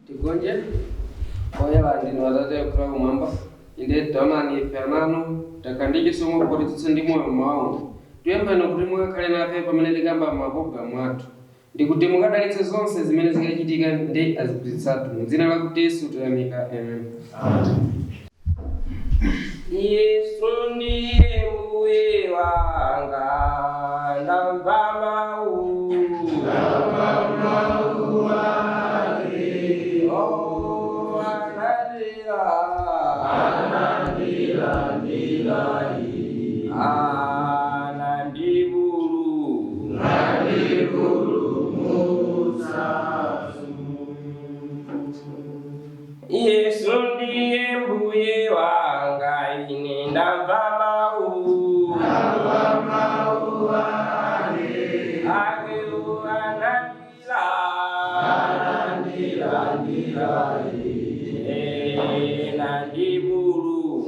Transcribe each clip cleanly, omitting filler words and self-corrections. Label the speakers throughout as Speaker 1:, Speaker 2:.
Speaker 1: Tigonje. Oyera ndinu Atate okhala kumwamba, inde taonani ife ana anu takhala ndi chisomo potitsutsa ndi moyo mmawawu. Tipemphani kuti mukakhale nafe pamene tikamba mapulogalamu athu ndi kuti mukadalitse zonse zimene zikachitika ndi aziphunzitsi athu. Mu dzina la kuti Yesu tayamika. Amen.
Speaker 2: Yesu ndiye Mbuye wanga, ndamva mawu. Oh, anandira. Anandibulu. Yesu ndiye Mbuye wanga, ine ndamva mawu. Ake anandira. Eh, nandibulu.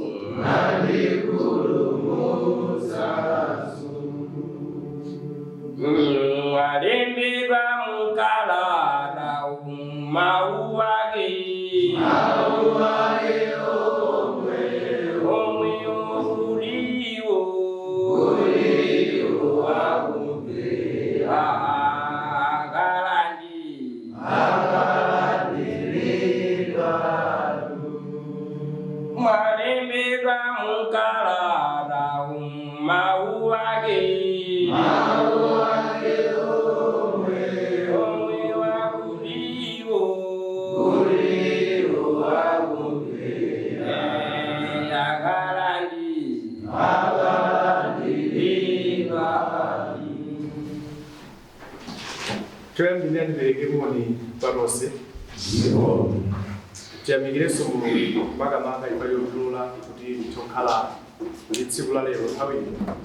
Speaker 2: Alembedwa mukalata mawu ake. Omwe uliwo. Akalandi. Mwalembedwa mukalata mawu ake. Omwe wakuliwo. Eh, akalandi.
Speaker 3: Choyambirira ndipereke moni panonse. Tiyamikirenso Mulungu makamaka ifa yotilola kuti tokhala ndi tsiku la lero nthawi ino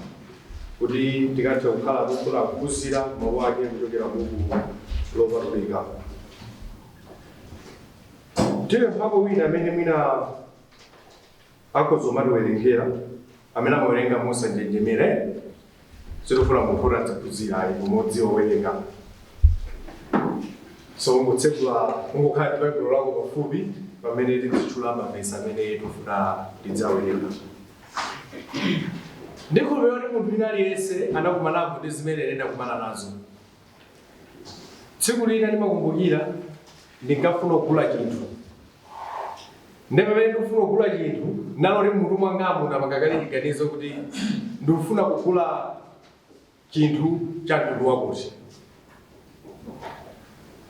Speaker 3: kuti tikathe kukhala kukula kuphunzira mawu ake kuchokera buku lopatulika. Tipemphako wina amene mwina akhoza kumatiwerengera, amene amawerenga mosanjenjemera. Sitifuna munthu oti adziphunzira ayi, koma odziwa kuwerenga. So ungotsegula, ungokhala ndi Baibulo lako pafupi pamene tizitchula mavesi amene tifuna tidzawerenga. Ndikhulupirira kuti munthu wina aliyense anakumanapo ndi zimene ine ndakumana nazo. Tsiku lina ndimakumbukira ndinkafuna kugula chinthu. Ndi pamene ndikufuna kugula chinthu, naloti mutu mwangamu ndapanga kale chiganizo kuti ndikufuna kugula chinthu cha mtundu wakuti.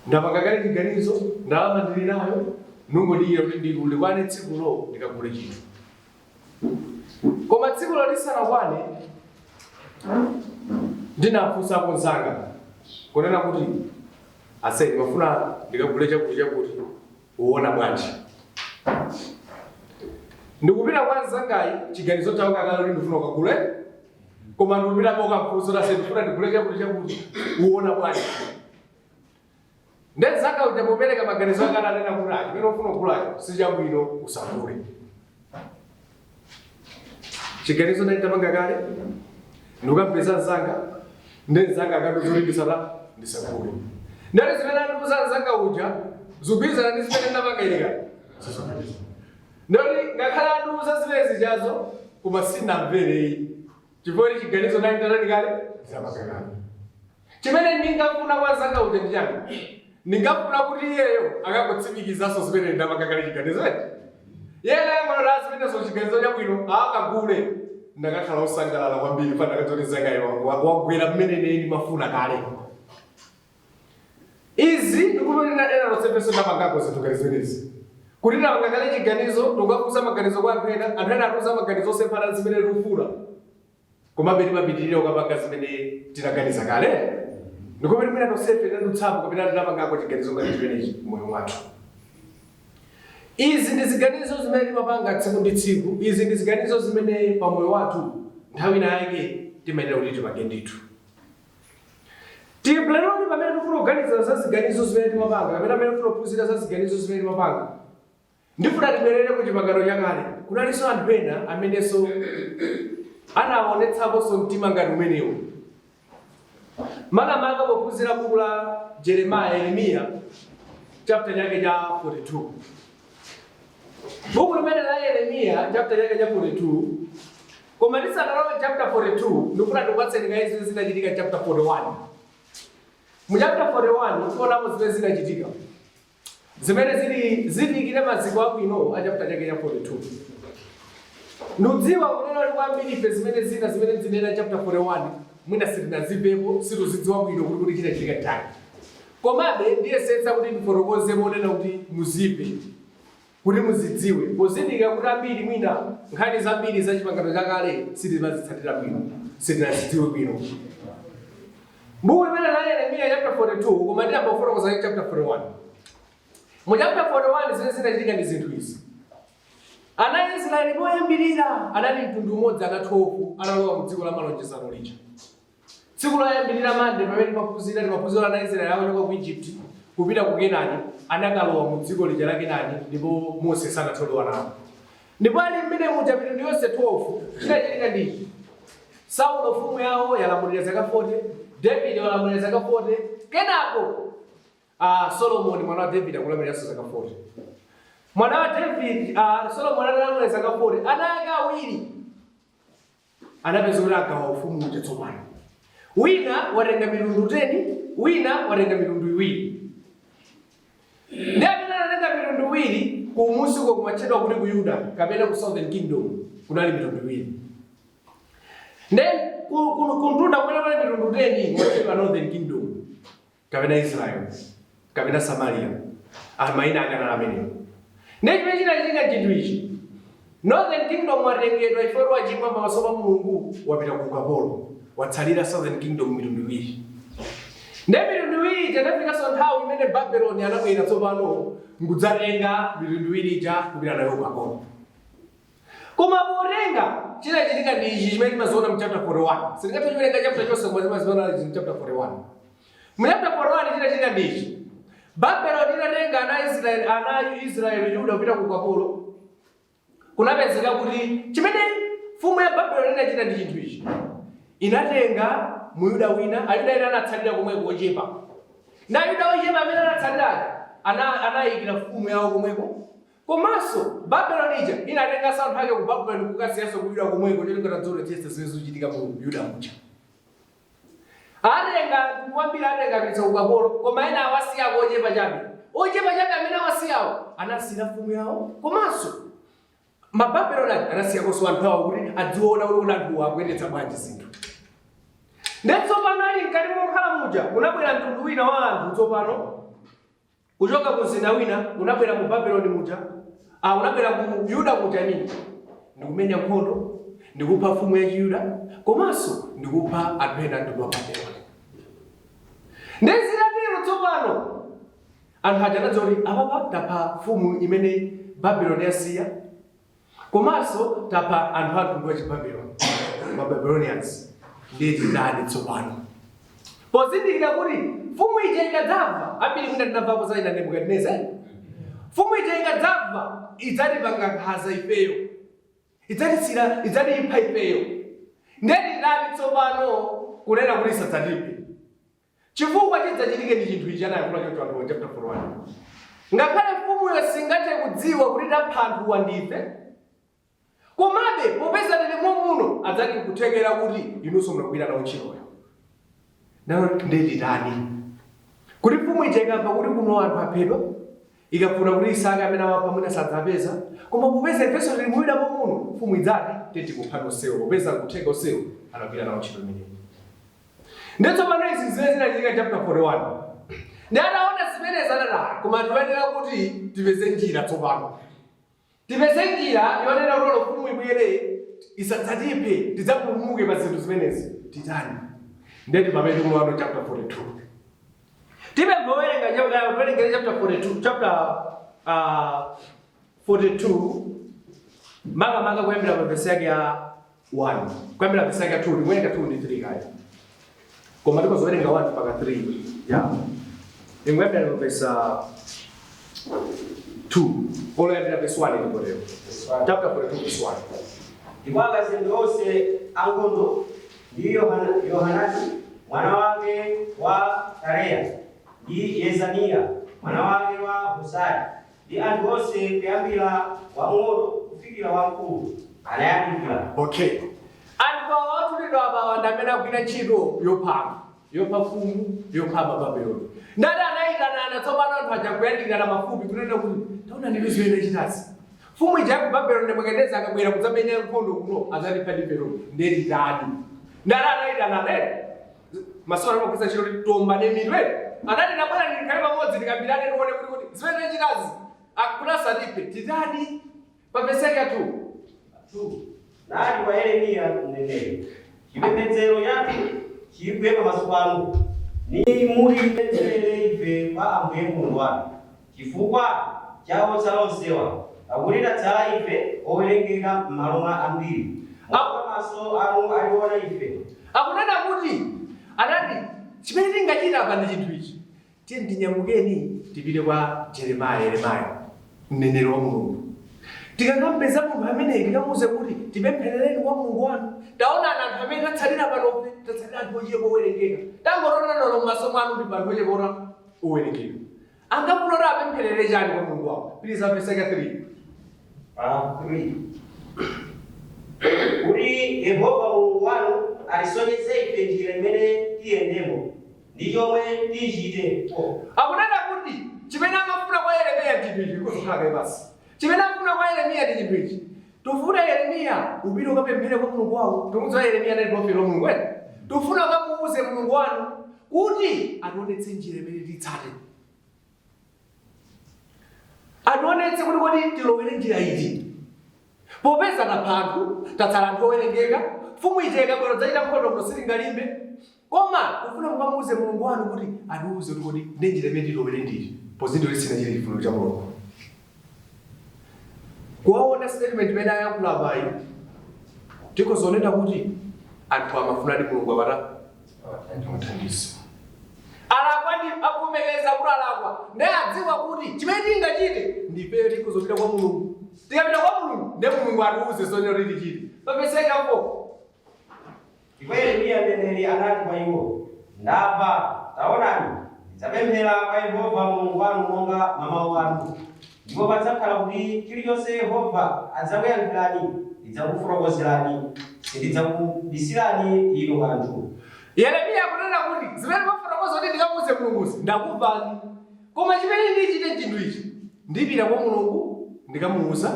Speaker 3: Ndapanga kale chiganizo, ndalama ndili nayo, ndingodikira kuti ndikwane tsikulo ndikagule chinthu. Koma tsikulo lisanakwane, ndinafunsa mnzanga kunena kuti, "Ase, ndimafuna ndikagule chakuti chakuti, uwona bwanji?" Ndikupita kwa mnzangayi, chiganizo chawo kakale kuti ndifuna kukagule, koma ndikupita kokamfunsa kuti, "Ase, ndifuna ndigule chakuti chakuti, uwona bwanji?" Ndiye mnzanga uja popereka maganizo ake ananena kuti, "Ah, chimene ufuna kugulacho sichabwino, usagule." Chiganizo nditapanga kale, ndikukampeza mnzanga, ndi mnzanga akandiuza kuti ndisagule. Ndati zimene andiuza mnzanga uja zikugwirizana ndi zimene ndapanga ine kale. Ndoti ngakhale andiuza zimene zijazo, koma sinamvereyi chifukwa kuti chiganizo ndali nditatani kale, nditapanga kale. Chimene ndingafuna kwa mnzanga uja ndi chani? Ndingafuna kuti iyeyo akangotsimikizaso zimene ndapanga kale chiganizo eti. Iye akangoti zimenezo chiganizo chabwino, akagule, ndakakhala osangalala kwambiri pa ndakadzoti mnzangayo wagwera mmene ine ndimafuna kale. Izi ndikutonena ena lonsefenso ndapangako zinthu ngati zimenezi. Kuti ndapanga kale chiganizo, ndikukafunsa maganizo kwa anthu ena, anthu ena atiuza maganizo osemphana ndi zimene tikufuna. Komabe timapitirira kukapanga zimene tinaganiza kale. Ndikupeti mwina tonsefe tinadutsapo kapena tinapangako chiganizo ngati chimenechi m'moyo mwathu. Izi ndi ziganizo zimene timapanga tsiku ndi tsiku. Izi ndi ziganizo zimene pa moyo wathu nthawi ina yake timayenera kuti tipange ndithu. Tibwereroni pamene tikufuna kuganiza za ziganizo zimene timapanga kapena pamene tikufuna kuphunzira za ziganizo zimene timapanga. Ndifuna tibwerere ku Chipangano Chakale. Kunalinso anthu ena amenenso anaonetsaponso mtima ngati umenewu. Makamaka pophunzira buku la Jeremiah, Yeremiya. Chapter chake cha 42. Buku limene la Yeremiya chapter chake cha 42. Koma tisanalowe chapter 42, ndikufuna ndikupatseni kaye zimene zinachitika chapter 41. Mu chapter 41 tionapo zimene zinachitika, zimene zili zidikire maziko abwino a chapter chake cha 42. Ndudziwa kunena kuti kwambiri ife zimene zina zimene zinena chapter 41 mwina sitinazimvepo, situzidziwa bwino kuti chinachitika chani. Komabe ndiyesetsa kuti ndifotokoze monena kuti muzimve, kuti muzidziwe, pozindikira kuti ambiri mwina nkhani zambiri za Chipangano Chakale sitimazitsatira bwino, sitinazidziwe bwino. Buku limene la Yeremiya chapter 42, koma ndiyamba kufotokoza chapter 41. Mu chapter 41 zimene zinachitika ndi zinthu izi. Ana a Israeli poyambirira anali mtundu umodzi, ana 12 analowa mu dziko la malonjezano lija. Tsiku loyambirira Mande pamene timaphunzira ana Israeli akuchoka ku Egypt kupita ku Kenani, anakalowa mu dziko lija la Kenani ndipo Mose sanathe kulowa nawo. Ndipo ali mmene muja mitundu yonse 12, chinachitika ndi ichi. Saulo mfumu yawo yalamulira zaka 40, David walamulira zaka 40, kenako Solomoni mwana wa David akulamuliranso zaka 40. Mwana wa David, Solomoni atalamulira zaka 40, ana ake awiri anapeza kuti agawa ufumu uja tsopano. Wina watenga mitundu 10, wina watenga mitundu iwiri. Ndi amene anatenga mitundu iwiri, kumusi uko kumatchedwa kuti ku Yuda kapena ku Southern Kingdom kunali mitundu iwiri. Then kumtunda kumene kuli mitundu 10 kumatchedwa Northern Kingdom kapena Israel kapena Samaria. Mayina ake anali amenewo. Ndi chimene chinachitika chinthu ichi. Northern Kingdom watengedwa ifeyo wachimwa pamaso pa Mulungu, wapita ku ukapolo, watsalira Southern Kingdom mitundu iwiri. Ndi mitundu iwiri ija inafikanso nthawi imene Babeloni anabwera tsopano nkudzatenga mitundu iwiri ija kupita nayo ukapolo. Koma potenga, chinachitika ndi ichi chimene timaziona mu chapter 41. Sitingathe kuwerenga chapter chonse, koma timaziona izi mu chapter 41. Mu chapter 41 chinachitika ndi ichi. Babeloni inatenga ana Israeli Yuda kupita ku ukapolo. Kunapezeka kuti chimene mfumu ya Babeloni inachita ndi chinthu ichi. Inatenga Muyuda wina, Ayuda ena anatsalira komweko ochepa. Na Ayuda ochepa amene anatsalirayo anayikira mfumu yawo komweko. Komanso Babeloni ija inatenganso anthu ake ku Babeloni kukasiyanso ku Yuda komweko, cholinga tadzoletsetsa zimene zikuchitika mu Yuda muja. Atenga kwambiri, atenga apititsa ku ukapolo, koma ena awasiyako ochepa chabe. Ochepa chabe amene awasiyawo anasiyira mfumu yawo, komanso Mababeloni aja anasiyakonso anthu awo kuti adziona kuti anthu akuyendetsa bwanji zinthu. Ndi tsopano ali mkati mokhala muja, kunabwera mtundu wina wa anthu tsopano kuchoka ku mzinda wina, unabwera mu Babeloni muja, unabwera ku Yuda muja nini, ndikumenya nkhondo, ndikupha mfumu ya Chiyuda, komanso ndikupha anthu ena mtundu wa Babeloni. Ndizitatero tsopano anthu aja anadziwa kuti apapa tapha mfumu imene Babeloni yasiya, komanso tapha anthu a mtundu wa Chibabeloni, Mababylonians. Ndiye titani tsopano? Pozindikira kuti mfumu ija ikadzamva, ambiri mwina tinamvapo za ina Nebukadineza, mfumu ija ikadzamva idzatipanga nkhanza ifeyo, idzatitsira, idzatipha ifeyo. Ndiye titani tsopano kunena kuti isadzatiphe? Chifukwa chidzachitike ndi chinthu ichi, anayankhula choncho anthu wa chapter 41. Ngakhale mfumuyo singathe kudziwa kuti tapha anthuwa ndife, komabe popeza tili muno adzati kuthekera kuti inunso munagwira nawo ntchitoyo. Nalo ndetitani kuti mfumu ija ikamva kuti kuno anthu aphedwa, ikafuna kuti isake amene awapha mwina sadzapeza, koma popeza ifenso tili muyuda muno, mfumu idzati tetikuphani onsewo, popeza kutheka onsewo anagwira nawo ntchito imeneyi. Ndi tsopano izi zimene zinachitika chapter 41. Ndi ataona zimenezi anati, koma tiyenera kuti tipeze njira tsopano, tipeze njira yonena kuti olo mfumu ibwere isadzatiphe, tidzapulumuke pa zinthu zimenezi, titani? Ndeti pamene tikulowa chapter 42, tipempha werenga, kuwerengera chapter 42, chapter 42, makamaka kuyambira pa verse yake ya 1, kuyambira verse yake ya 2. Tikuwerenga 2 ndi 3 kaya, koma tikozowerenga 1 mpaka 3 ya inguyambira pa verse 2, oloyambira verse 1 ndikotero. Chapter 42 verse 1.
Speaker 4: Ndipo akazembe onse ankhondo ndi Yohanani mwana wake wa Kareya ndi Yezaniya. Mwana wake wa Hosai, ndi anthu onse kuyambira wamng'ono kufikira wamkulu anayandikira.
Speaker 3: Okay, anthu awa otulidwa apawa ndi amene agwira ntchito yophama, yopha mfumu, yopha Mababeloni. Ndati anayitanana tsopano anthu aja kuyandikirana mafupi kunena kuti taona ndinu zimene chitazi mfumu ija yaku Babeloni Nebukadineza akabwera kudzamenya nkhondo kuno adzatipha ndifero ndetitani. Ndati anayitanana ere masowa amagwiritsa ntchito kuti tombane mitwe. Anati nabwera ndikhale pamodzi tikambirane tione kuti zimene chitazi akuti titani. Paveseka 2.
Speaker 4: 2 Nati kwa Yeremiya mneneri, chipembedzero chathu chigwe pamaso panu, ni mutipempherere ife kwa Ambuye Mulungu wathu, chifukwa cha otsala onsewa, pakuti tatsala ife owerengeka m'malo mwa ambiri, monga maso anu aliona ife.
Speaker 3: Akunena kuti anati chimene tingachita apa ndi chinthu ichi, tiye tinyamukeni tipite kwa Jeremiah, Yeremiya mneneri wa Mulungu. Tikakampeza munthu ameneyi tikamuuze kuti tipempherereni kwa Mulungu wanu. Taonani anthu amene tatsalira panope, tatsalira anthu ochepa owerengeka. Tangotonanalo m'maso mwanu ndi anthu ochepa owerengeka. Angafuna kuti apempherere chani kwa Mulungu wawo? Please apeseka 3.
Speaker 4: Pa 3 Kuti Yehova Mulungu wanu atisonyeze ife njira imene tiyendemo ndi chomwe tichite.
Speaker 3: Akunena kuti chimene amafuna kwa Yeremiya ndi chinthu ichi, kuzokhala basi. Chimene amafuna kwa Yeremiya ndi chinthu ichi. Tufuna Yeremiya upite ukapemphere kwa Mulungu wawo. Tumudziwa Yeremiya anali prophet wa Mulungu ene. Tufuna ukamuuze Mulungu wanu kuti ationetse njira imene titsate. Ationetse kuti kodi tilowere njira iti. Popeza tapha anthu, tatsala anthu owerengeka, mfumu ija ikabwera kudzachita nkhondo kuno sitingalimbe. Koma tufuna mukamuuze Mulungu wanu kuti atiuze kuti kodi ndi njira imene tilowere nditi. Pozindikira kuti sinachite chifuniro cha Mulungu. Kuwaona statement imene ayankhula apayi, tikozonena kuti anthu amafunadi Mulungu apata amuthandize. Alakwa ndi avomereza kuti alakwa, ndiye adziwa kuti chimene tingachite ndifeyo tikuzopita kwa Mulungu. Tikapita kwa Mulungu ndiye Mulungu atiuze zonena kuti tichite. Papeseka 4.
Speaker 4: Ndipo Yeremiya mneneri anati kwa iwo, Ndamva, taonani, ndidzapemphera kwa Yehova Mulungu wanu monga mwa mawu anu, ndipo padzakhala kuti chilichonse Yehova adzakuyankhirani ndidzakufotokozerani, sindidzakubisirani inu kanthu.
Speaker 3: Yeremiya akunena kuti zimene mwafotokoza kuti ndikamuuze Mulunguzi ndakumvani, koma chimene ndichite chinthu ichi, ndipita kwa Mulungu ndikamuuza,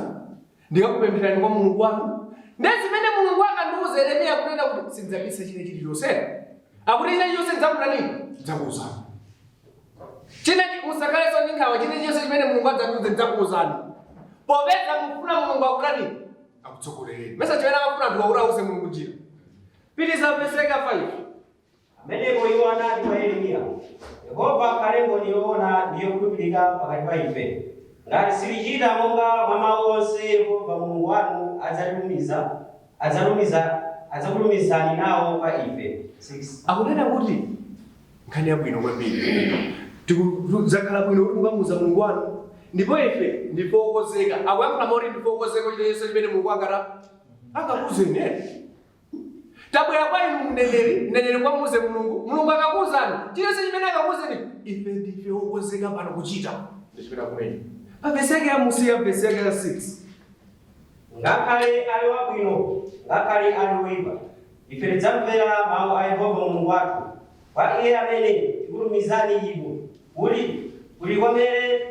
Speaker 3: ndikakupempherani kwa Mulungu wanu, ndiye zimene Mulungu akandiuza. Yeremiya akunena kuti sindidzabisa china chilichonse. Akuti china chilichonse ndidzakutani, ndidzakuuzani. China musakhalenso ndi nkhawa, china chilichonse chimene Mulungu adzandiuze ndidzakuuzani. Popeza mufuna Mulungu akutani, akutsogolereni. Mesa chimene amafuna anthu akuti auze Mulungu njira. Pitiza peseka 5.
Speaker 4: Pamenepo iwo anati kwa Yeremiya, Yehova akhale mboni yoona ndi yokhulupirika pakati pa ife, ngati sitichita monga mwa mawu onse Yehova Mulungu wanu adzakutumizani nawo kwa ife. 6
Speaker 3: Akunena kuti nkhani yabwino kwambiri, tikuzakhala bwino kuti mukamuuza Mulungu wanu, ndipo ife ndife okonzeka. Akuyankhula moti ndife okonzeka kuchita chonse chimene Mulungu angakuuzeni. Tabwera kwa inu mneneri, mneneri mukamuuze Mulungu, Mulungu akakuuzani chilichonse chimene akakuuzeni, ife ndife okonzeka pano kuchita. Ndi chimene akunena pa vesi yake ya musiya, vesi yake ya 6.
Speaker 4: Ngakhale ali wabwino, ngakhale ali woyipa, ife tidzamvera mawu a Yehova Mulungu wathu, kwa iye amene tikutumizani inu, kuti kutikomere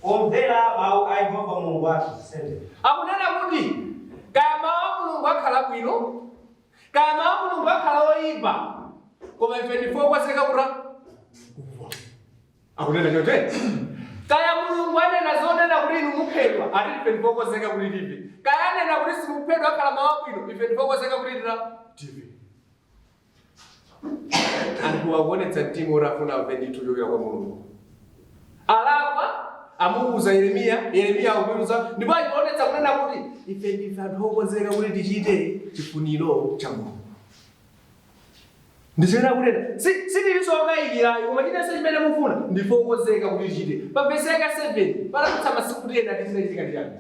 Speaker 4: pomvera mawu a Yehova Mulungu wathu. 7
Speaker 3: Akunena kuti kaya mawu a Mulungu akhala bwino, kaya mawu a Mulungu akhala oyipa, koma ife ndife okonzeka kumva. Akunena chote kaya Mulungu anena zonena kuti inu muphedwa, ati ife ndife okonzeka kuti tife. Kaya anena kuti simuphedwa, akhala mawu abwino, ife ndife okonzeka kuti tife. Anthu akuonetsa mtima oti afuna amve ndithu kuchokera kwa Mulungu. Alakwa, amuuza Yeremiya, Yeremiya akuuza, ndipo achionetsa kunena kuti ife ndife anthu okonzeka kuti tichite chifuniro cha Mulungu. Ndichimene akunena, sitilinso okayikirayo, koma chinense chimene mufuna ndife okonzeka kuti tichite. Pa vesi yake 7, patadutsa masiku 10 ati chinachitika ndi chani?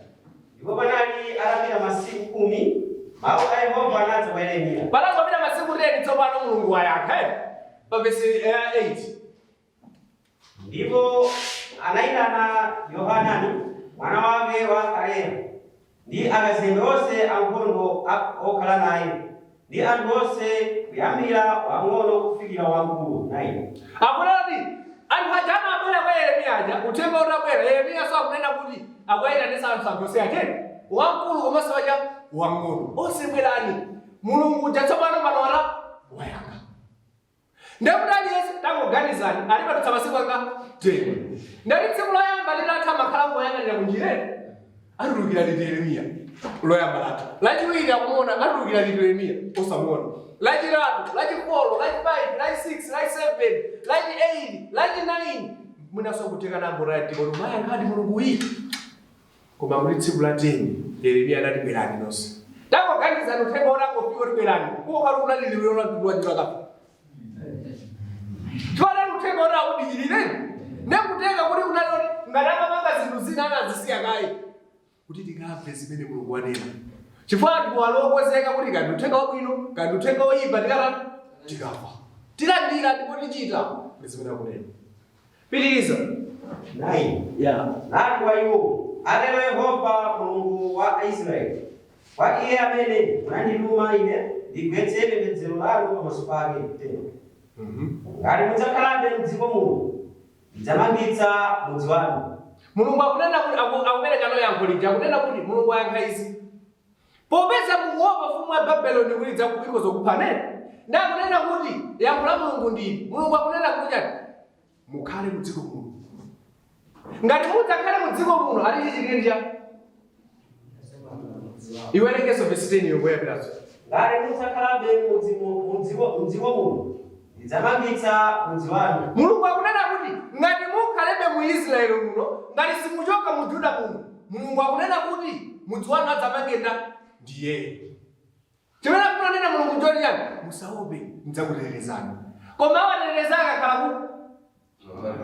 Speaker 4: Ndipo panali atapita masiku 10, mawu a Yehova anadza kwa Yeremiya.
Speaker 3: Patangopita masiku 10 tsopano Mulungu wayankha. Pa vesi 8.
Speaker 4: Ndipo Anayitana Yohanani mwana wake wa Kareya ndi akazembe onse ankhondo okhala naye ndi anthu onse kuyambira wang'ono kufikira wamkulu. 9.
Speaker 3: Akunena kuti anthu aja amabwera kwa Yeremiya aja, uthenga utabwera, Yeremiya so akunena kuti akuwayitanitsa anthu anthu onse aja, wamkulu komanso waja wang'ono, onse bwerani, Mulungu uja tsopano pano wala wayankha. Ndekuti aliyense, tangoganizani, alipatutsa masiku anga 10. Ndati tsiku loyamba litatha makhala ngoyang'anira kunjire, atulukira liti Yeremiya? Loyamba latha. Lachiwiri akumuona, atulukira liti Yeremiya? Osamuona. Lachitatu, lachifolo, lachi5, lachi6, lachi7, lachi8, lachi9, mwinaso kuteka nambo rati kodi mayankhadi Mulungu iyi. Koma kuti tsiku la 10 Yeremiya anati bwerani nonse. Tangoganizani, uthenga utangofika kuti bwerani, kuokhala unaliliwiro lwajira kafa. Chifanani uthenga oti akudikirire ndekutenga kuti unaloti ngati amapanga zinthu zina anazisiya kaye kuti tikamve zimene Mulungu wanena, chifukwa anthu alokozeka kuti kandi uthenga wabwino kandi uthenga woyipa tikatani, tikamva, tilandira ndipo tichita ndi zimene akunena. Pitiriza.
Speaker 4: 9.
Speaker 3: Yeah.
Speaker 4: Nati kwa iwo, atero Yehova Mulungu wa Israeli kwa iye amene munandituma ine ndigwetse pembedzero lanu pamaso pake. 10. Ngati mudzakhalabe m'dziko muno, ndidzamangitsa mudzi wanu.
Speaker 3: Mulungu akunena kuti akupereka no yankho lija, akunena kuti Mulungu ayankha izi: popeza mukuopa mfumu ya Babeloni kuti ikozo kuphaneni, ndi akunena kuti yankho la Mulungu ndili, Mulungu akunena kuti chani? Mukhale mu dziko muno. Ngati mudzakhale mu dziko muno, ati chichitike ndi chani? Iwerengeso verse 10 yokoyambiraso.
Speaker 4: Ngati mudzakhalabe m'dziko muno, ndidzamangitsa mudzi wanu.
Speaker 3: Mulungu akunena kuti ngati mukhalebe mu Israeli muno, ngati simuchoka mu Juda muno, Mulungu akunena kuti mudzi wanu adzamangenda ndiye. Chimene akunena Mulungu njoti chani? Musaope, ndidzakutetezani. Koma awateteza akakhala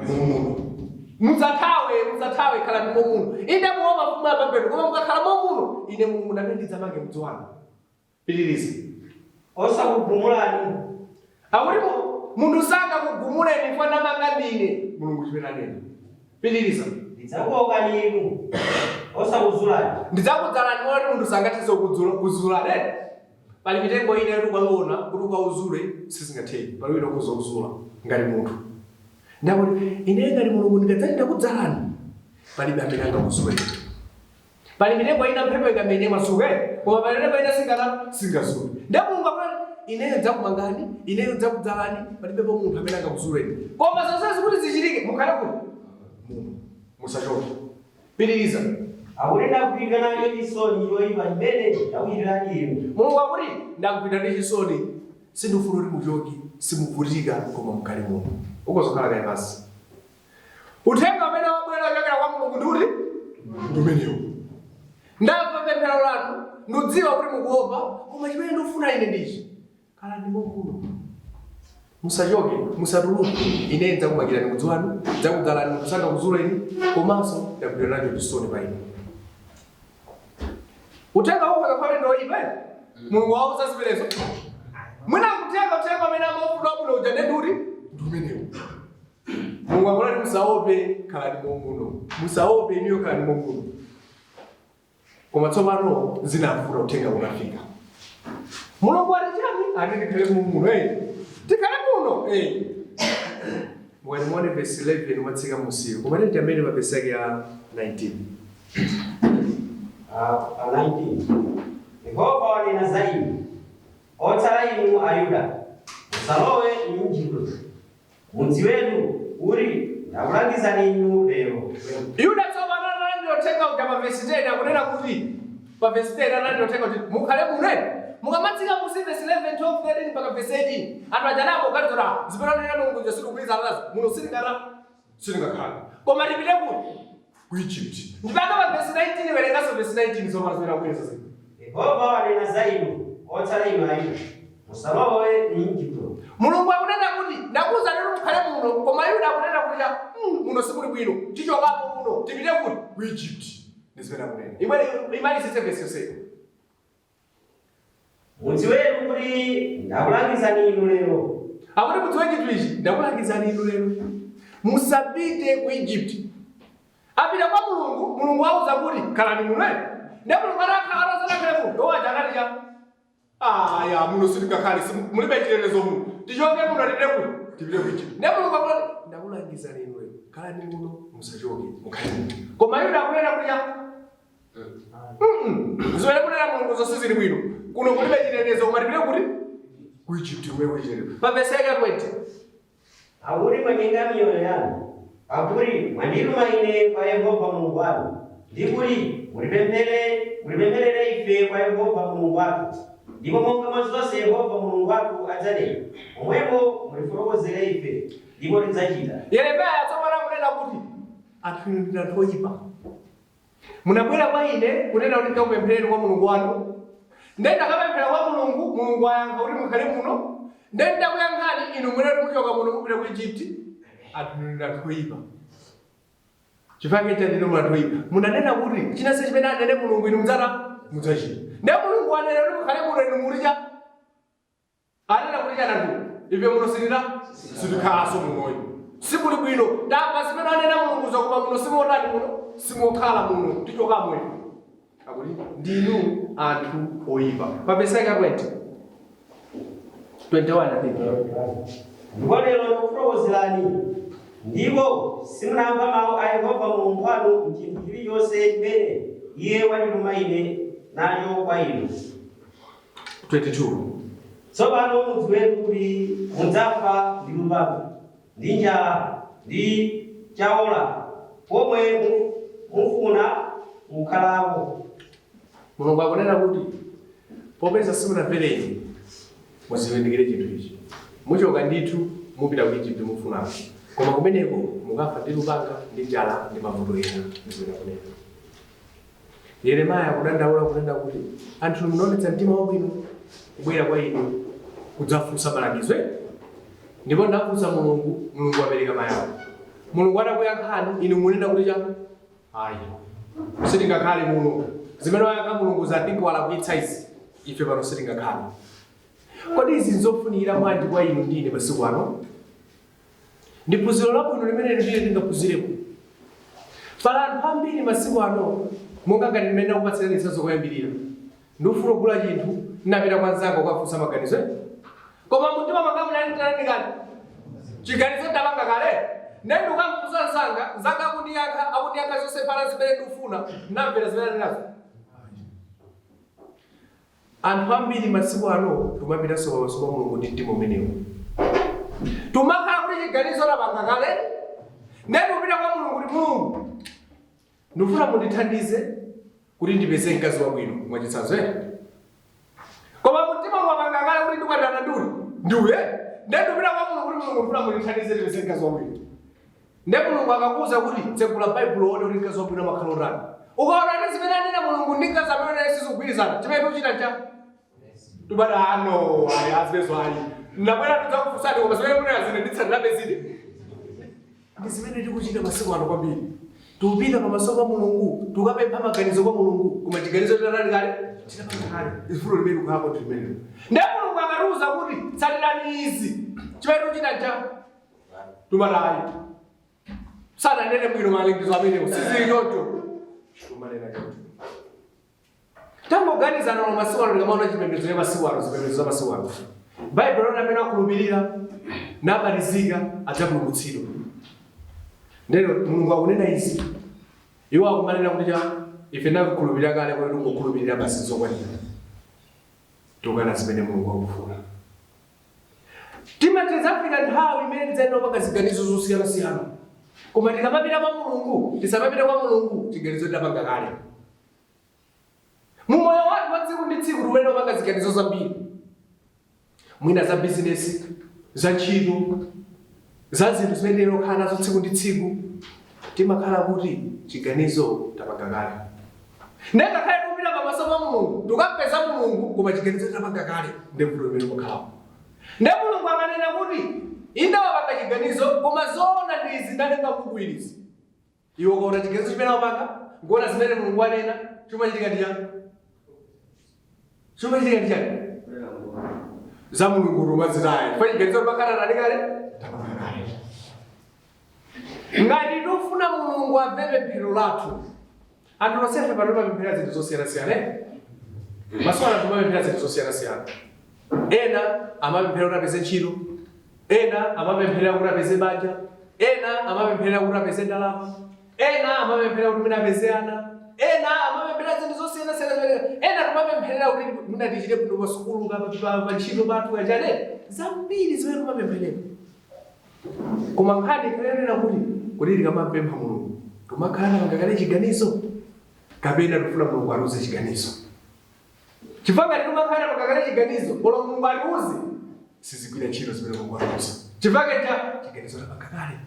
Speaker 3: ku mumuno. Musathawe, musathawe, khalani momuno. Inde muopa mfumu ya Babeloni, koma mukakhala momuno, ine Mulungu ndamene ndidzamange mudzi wanu. Pitiriza.
Speaker 4: Osakugumulani.
Speaker 3: Akuti munthu sangakugumuleni fana manga ndine Mulungu chimene anena. Pitiriza.
Speaker 4: Ndidzakuokani inu, osakuzulani.
Speaker 3: Ndidzakudzalani moti munthu sangathe kuzula ne. Pali mitengo ina yoti ukaona kuti ukauzule sizingatheke, pali wina ukhoza kuzula ngati munthu. Ndakuti ine ngati Mulungu ndingadzati ndakudzalani, palibe amene angakuzuleni. Pali mitengo ina mphepo ikamenya imasuka, koma pali mitengo ina singazule. Ndiye Mulungu akuti ineyo ndidzakumangani, ineyo ndidzakudzalani, palibepo munthu amene angakuzuleni. Koma zonsezi kuti zichitike, mukhale kuti muno, musachoke. Pitiriza.
Speaker 4: Akuti ndagwidwa nacho chisoni choyipa chimene ndakuchitirani inu.
Speaker 3: Mulungu akuti ndagwidwa ndi chisoni, sindifuna kuti muchoke, simuvutika, koma mukhale muno. Ukozokhala kaye pasi. Uthenga umene wabwera kuchokera kwa Mulungu ndi uti? Ndi umenewo. Ndamva pemphero lanu, ndikudziwa kuti mukuopa, koma chimene ndikufuna ine ndichi: khalani momuno, musachoke, musatuluke. Ine ndidzakumangirani mudzi wanu, ndidzakudzalani, munthu sangakuzuleni, komanso ndagwidwa nacho chisoni pa inu. Uthenga ukakhala ndi oyipa, Mulungu wauza zimenezo. Mwina kutenga uthenga amene amaufuna wabwino uja ndenduri ndi umenewo. Mulungu akunati musaope, khalani momuno, musaope iniyo, khalani momuno. Koma tsopano zinavuta, uthenga unafika. Mulungu ati chani? Ati tikhale momuno. Tikhale muno. Mukati muone verse 11 umatsika musiyo, koma tenti amene pa verse yake ya 19.
Speaker 4: Ah, 19. Yehova wanena za inu otsala inu Ayuda, musalowe m'Igupto. Mudziwetu kuti ndakulangizani inu lero.
Speaker 3: Yuda tsopano analandira uthenga uja pa verse 10. Akunena kuti pa verse 10 analandira uthenga kuti mukhale muno. Mukamatsika musi, verse 11, 12, 13 mpaka verse 18, anthu aja napo ukalizora zimene anena Mulungu nje sitikugwirizana nazo, muno sitingakhala, koma tipite kuti? Ku Egypt. Ndipaka pa verse 19, werenganso verse 19 zomwe zimene akubwereza zino.
Speaker 4: Yehova wanena za inu otsala inu Ayuda, musalowe m'Igupto.
Speaker 3: Mulungu akunena kuti ndakuwuza lero mukhale muno, koma Yuda akunena kuti cha muno simuli bwino, tichokapo muno, tipite kuti? Ku Egypt. Ndi zimene akunena. Imene imalisitse verse yonseyo.
Speaker 4: Mudziwetu kuti ndakulangizani inu lero.
Speaker 3: Akuti mudziwe chinthu ichi, ndakulangizani inu lero, musapite ku Egypt. Apita kwa Mulungu, Mulungu auza kuti khalani muno. Ndiye Mulungu atakhala atazanakhale muno, iwo aja anati cha aya muno sitingakhale, mulibe chitetezo muno, tichoke muno tipite kuti tipite ku Egypt. Ndiye Mulungu akuti ndakulangizani inuyo, khalani muno musachoke, mukhale muno. Koma Yuda akunena kuti cha zimene kunena Mulungu zonse zili bwino, kuno kulibe chitetezo, koma tipite kuti ku Egypt kumene kuli chitetezo. Paveseke 20.
Speaker 4: Pakuti mwanyenga miyoyo yanu, pakuti mwandituma ine kwa Yehova Mulungu wanu, ndi kuti mutipempherere ife kwa Yehova Mulungu wathu. Ndipo monga mwa zonse Yehova Mulungu wathu adzanena, momwemo mutifotokozere ife, ndipo tidzachita.
Speaker 3: Yeremiya tsopano akunena kuti anthu inu ndi anthu oyipa, munabwera kwa ine kunena kuti ndikakupemphereni kwa Mulungu wanu, ndiye ndakapemphera kwa Mulungu, Mulungu ayankha kuti mukhale muno, ndiye ndakuyankhani inu munena kuti muchoka muno mupita ku Egypt. Anthu inu ndi anthu oyipa. Chifukwa chani inu anthu oyipa? Munanena kuti chinanse chimene anene Mulungu inu mudzata mudzachita. Ndiye Mulungu anene kuti mukhale muno, inu muti cha anena kuti chana anthu ife muno sitita sitikhalanso munoyo, simuli bwino, ndamva zimene anena Mulungu zakoma muno simuotani muno simukhala muno tichokamo ife. Akuti ndinu anthu oyipa. Paveseka 20 21, I think.
Speaker 4: Ndipo lero ndikufotokozerani, ndipo simunamva mawu a Yehova Mulungu wanu mchinthu chilichonse chimene iye wandituma ine nacho kwa inu.
Speaker 3: 22.
Speaker 4: Tsopano mudziwe kuti mudzafa ndi lupanga, ndi njala, ndi chaola, pomwe mufuna kukhalako.
Speaker 3: Mulungu akunena kuti popeza simunamvereni, muzivindikire chinthu ichi, muchoka ndithu mupita ku Egypt mufunako, koma kumeneko mukafa ndi lupanga ndi njala ndi mavuto ena. Ndizimene akunena Yeremiya, akudandaula kunena kuti anthu munaonetsa mtima wabwino kubwera kwa ine kudzafunsa malangizo, eh? Ndipo ndafunsa Mulungu, Mulungu apereka mayankho. Mulungu atakuyankhani inu munena kuti cha ayi, sitingakhale muno, zimene wayankha Mulungu zatiki walakwitsa izi, ife pano sitingakhale. Kodi izi nzofunikira bwanji kwa inu ndine masiku ano? Ndi phunziro labwino limene ndine tingaphunzireko. Pala anthu ambiri masiku ano, monga ngati limene ndakupatsirani chitsanzo koyambirira, ndikufuna kugula chinthu, ndinapita kwa mnzanga kukafunsa maganizo, eh? Koma mumtima mwanga munali kale chiganizo ndapanga kale, ndiye ndikukamfunsa mnzanga, mnzanga akundiyankha zonse pala zimene ndikufuna, ndinamvera zimene ndinazo. Anthu ambiri masiku ano timapitanso pamaso pa Mulungu ndi mtima umenewu, tumakhala kuti chiganizo lapanga kale, ndiye tikupita kwa Mulungu kuti Mulungu, ndikufuna mundithandize kuti ndipeze mkazi wabwino, mwachitsanzo, eh? Koma mumtima mwapanga kale kuti ndikwatirana nduli ndiuye, ndiye ndikupita kwa Mulungu kuti Mulungu, ndikufuna mundithandize ndipeze mkazi wabwino. Ndiye Mulungu akakuwuza kuti tsegula Baibulo uone kuti mkazi wabwino amakhala otani, ukaona kuti zimene anena Mulungu ndi mkazi amene naye sizikugwirizana, chimene tikuchita ncha tubada ano ayi azipezo ayi, ndabwera ndidzakufunsani, koma zimene munena zine nditsatirabe ziti. Ndi zimene tikuchita masiku ano kwambiri. Tikupita pamaso pa Mulungu, tikapempha maganizo kwa Mulungu, koma chiganizo titatani kale tinapanga kale. Ifulo limene likukhalapo ndi limenelo. Ndiye Mulungu akatiuza kuti tsatirani izi, chimene tikuchita ncha tumatayi sananene bwino malangizo amenewo, sizili choncho, tumanena choncho. Tangoganizana no masiku ano, tikamaona chipembedzo cha masiku ano, zipembedzo za masiku ano, Baibulo lona amene akhulupirira nabatizika adzapulumutsidwa. Ndero Mulungu akunena izi, iwo akumanena kuti cha ife nakukhulupirira kale, kuti tingokhulupirira basi zokwanira, tikana zimene Mulungu akufuna. Timati tidzafika nthawi imene tidzayenera kupanga ziganizo zosiyanasiyana, koma tikamapita kwa Mulungu, tisamapite kwa Mulungu chiganizo tidapanga kale. Mu moyo wathu wa tsiku ndi tsiku tikuyenera kupanga ziganizo zambiri, mwina za bizinesi, za ntchito, za zinthu zimene tinokhala nazo tsiku ndi tsiku. Timakhala kuti chiganizo tapanga kale. Ndiye ngakhale tikupita pamaso pa Mulungu, tikapeza Mulungu, koma chiganizo tapanga kale. Ndiye vuto limene limakhalapo. Ndiye Mulungu akanena kuti inde wapanga chiganizo, koma zoona ndi izi, ndalemba buku ilizi, iwe ukaona chiganizo chimene wapanga nkuona zimene Mulungu anena, chimachitika ndi chani? Chimachitika ndi chani? Za Mulungu tumazitaye fa chiganizo timakhala nani kale, tapanga kale. Ngati tikufuna Mulungu amve pemphero lathu, anthu tonsefe pano timapemphera zinthu zosiyanasiyana, eh? Masiku ano timapemphera zinthu zosiyanasiyana. Ena amapemphera kuti apeze ntchito, ena amapemphera kuti apeze banja, ena amapemphera kuti apeze ndalama, ena amapemphera kuti mwina apeze ana, ena amapemphera zinthu zosiyanasiyana zimene ena timapempherera kuti mwina tichite bwino pa sukulu, pa ntchito pathu, kachane zambiri zimene timapempherera. Koma nkhani ikhalenena kuti tikamapempha Mulungu timakhala tapanga kale chiganizo kapena tikufuna Mulungu atiuze chiganizo? Chifukwa ngati timakhala tapanga kale chiganizo, olo Mulungu atiuze sizigwira ntchito zimene Mulungu atiuza, chifukwa cha chiganizo tapanga kale.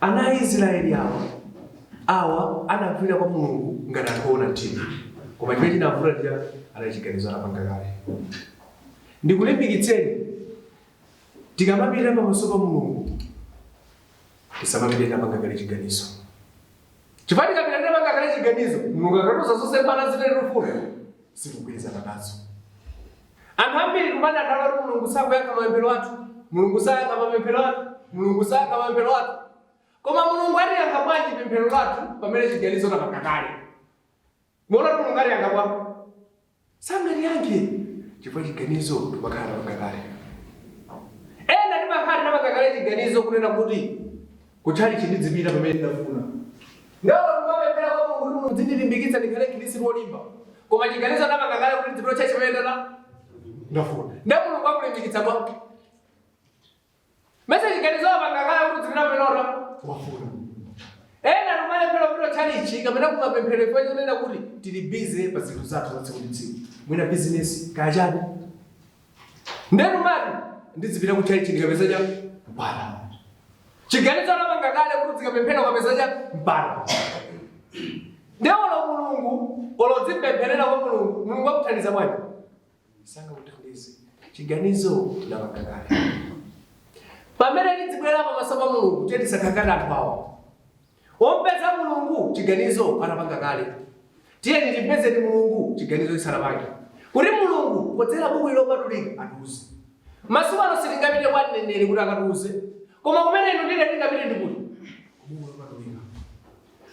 Speaker 3: Ana a Israeli awa anamvera kwa Mulungu ngati anthu oona mtima, koma chimene chinavuta ndi anali chiganizo anapanga kale. Ndikulimbikitseni, tikamapita pamaso pa Mulungu tisamapite tapanga kale chiganizo, chifukwa tikapita tapanga kale chiganizo, Mulungu akatiuza zosemphana zimene tikufuna, sitikugwirizana nazo. Anthu ambiri kumadandaula kuti Mulungu sakuyankha mapemphero athu, Mulungu sayankha mapemphero athu, Mulungu sayankha mapemphero athu. Koma Mulungu atiyankha bwanji pemphero lathu pamene chiganizo tapanga kale? Muona kuti Mulungu atiyankha bwa? Sangatiyankhe, chifukwa chiganizo timakhala tapanga kale. Ena timakhala tapanga kale chiganizo kunena kuti kutchalichi ndidzipita pamene ndafuna. Ndawo timapemphera kwa Mulungu kuti Mulungu dzindilimbikitsa ndikhale Mkhristu wolimba, koma chiganizo ndapanga kale kuti ndidzipita tchalitchi pamene ndafuna. Ndiye Mulungu akulimbikitsa bwa? Mese chiganizo apanga kale kuti udzipita pamene wafuna. Ena timalephera kupita tchalichi kapena kumapemphero chifukwa chonena kuti tili busy pa zinthu zathu za tsiku ndi tsiku, mwina bizinesi kaya chani. Ndiye timati ndizipita ku tchalichi ndikapeza cha mpata. Chiganizo anapanga kale kuti uzikapemphera ukapeza cha mpata. Ndiye olo Mulungu, olo udzipempherera kwa Mulungu, Mulungu akuthandiza bwanji? Sangakuthandize. Chiganizo tinapanga kale. Pamene tidzibwera pamaso pa Mulungu, tiye tisakhale anthu awa ompeza Mulungu chiganizo anapanga kale. Tiyeni timpezeni Mulungu chiganizo chisanapange, kuti Mulungu podzera buku lopatulika atiuze. Masiku ano sitingapite kwa mneneri kuti akatiuze, koma kumene inu ndine tingapite ndikuti kubuku lopatulika.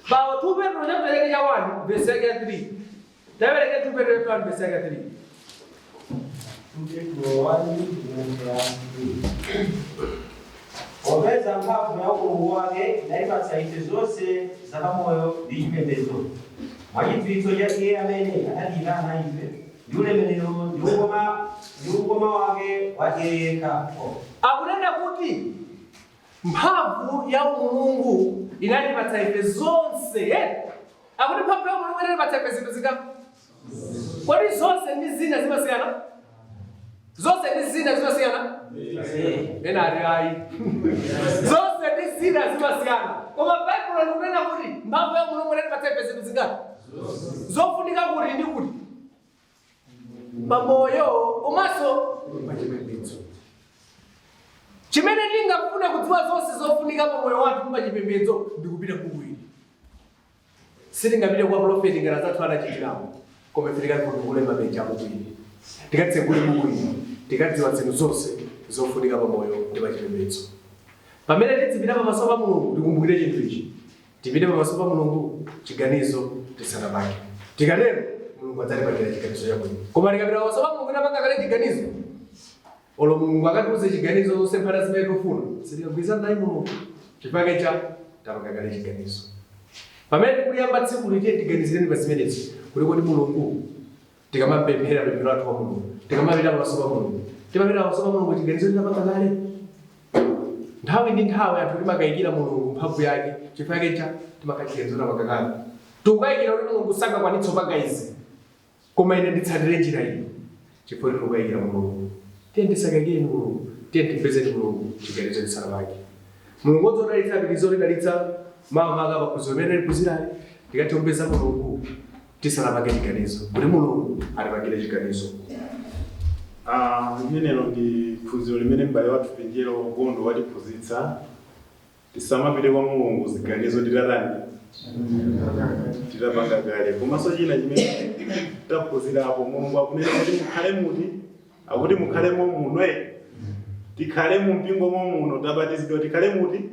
Speaker 3: Pa 2 Petro chapter chake cha 1 verse yake ya 3. Tawerenge 2 Petro chapter 1 verse yake ya 3.
Speaker 4: 2 Petro 1 verse ya 3. Popeza mphamvu ya umulungu wake inatipatsa ife zonse zapamoyo ndi chipembedzo, mwachidziwitso cha Iye amene anatiyitana ife ndi ulemerero ndi ukoma wake wa Iye yekha.
Speaker 3: Akunena kuti mphamvu ya umulungu inatipatsa ife zonse, eh? Akuti mphamvu ya umulungu inatipatsa ife zinthu zingati? Kodi zonse ndi zina zimasiyana? Zonse ndi zina zimasiyana? Ena ati ayi, zonse ndi zina zimasiyana. Koma Baibulo likunena kuti mphamvu ya Mulungu inatipatsa ife zinthu zingati zofunika kuti ndi kuti pamoyo komanso pachipembedzo. Chimene tingafune kudziwa zonse zofunika pa moyo wathu pachipembedzo ndikupita kuwiri. Sitingapite kwa profeti ngati azathu anachitirapo, koma ife tikafundukule mapeji a buku ili, tikatsegule buku ili, tikadziwa zinthu zonse zofunika pa moyo ndi pachipembedzo. Pamene tidzipita pamaso pa Mulungu, tikumbukire chinthu ichi: tipite pamaso pa Mulungu chiganizo tisanapange. Tikatero Mulungu adzatipangira chiganizo chabwino. Koma tikapita pamaso pa Mulungu tapanga kale chiganizo, olo Mulungu akatiuze chiganizo zosemphana zimene tikufuna, sitikagwirizana naye Mulungu, chifukwa cha tapanga kale chiganizo. Pamene tikuyamba tsiku litiye, tiganizireni pa zimenezi kuti kodi Mulungu tikamapemphera pemphero lathu kwa Mulungu, tikamapita pamaso pa Mulungu, timapita pamaso pa Mulungu chiganizo titapanga kale? Nthawi ndi nthawi anthu timakayikira Mulungu mphamvu yake chifukwa cha timakhala chiganizo tapanga kale. Tikukayikira kuti Mulungu sangakwanitse kupanga izi, koma ine nditsatire njira iyi chifukwa tikukayikira Mulungu. Tiye tisakayikire Mulungu, tiye timpezeni Mulungu chiganizo chisanapange. Mulungu wodzodalitsa apitirize kutidalitsa makamaka paphunziro limene liphunzirali, tikathe kupeza Mulungu tisanapange chiganizo, kuti Mulungu atipangire chiganizo.
Speaker 5: Ah, limenelo ndi phunziro limene m'bale wathu Pinjero Gondo watiphunzitsa. Tisamapite kwa Mulungu ziganizo titatani? Titapanga kale. Komanso china chimene taphunzirapo, Mulungu akunena kuti mukhale muti, akuti mukhalemo muno, tikhale mu mpingo muno, tabatizidwa, tikhale muti.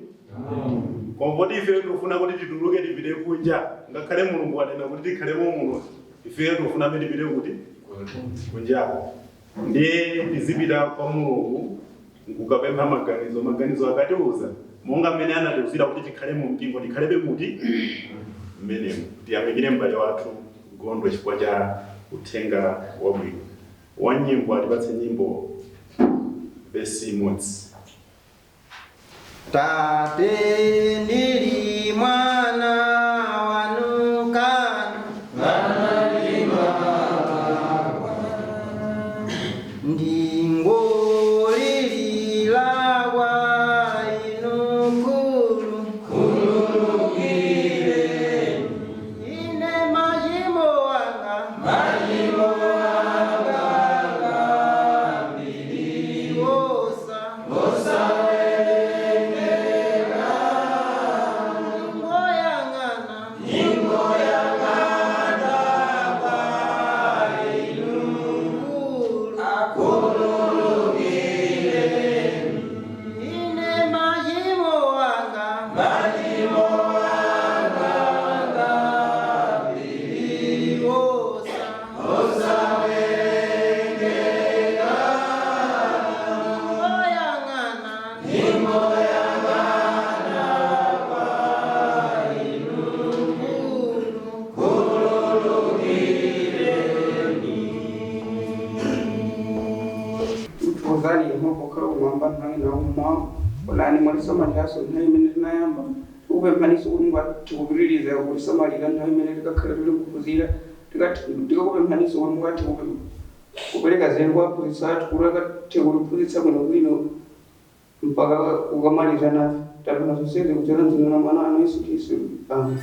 Speaker 5: Koma poti ife tikufuna kuti tituluke tipite kunja, ngakhale Mulungu wanena kuti tikhalemo muno, ife tikufuna kuti tipite kuti kunjako. Ndiye tizipita kwa Mulungu nkukapempha maganizo, maganizo akatiuza monga mmene anatiuzira kuti tikhale mu mpingo, tikhalebe kuti mmenemo. Tiyamikire m'bale wathu Gondwe chifukwa cha uthenga wabwino. Wa nyimbo atipatse nyimbo vesi imodzi.
Speaker 6: Tate ndili mwana wanu kanu ndingolilila kwa inu kulu ine machimo anga wosa Ingoyang'ana Ine machimo anga wosa Ingoyang'ana
Speaker 1: Uthokozani Yehova okhala kumwamba nthawi nauma onani mwatisamaliranso nthawi imene tinayamba tikupemphaniso kuti mungathe kupitiriza kutisamalira nthawi imene tikakhala tili kuphunzira. Tikakupemphaniso kuti mungathe kupereka nzeru kwa aphunzitsi athu kuti akathe kutiphunzitsa bwinobwino mpaka kukamaliza nafe. Tapempha zonsezi kudzera m'dzina la mwana wanu Yesu Khristu, amen.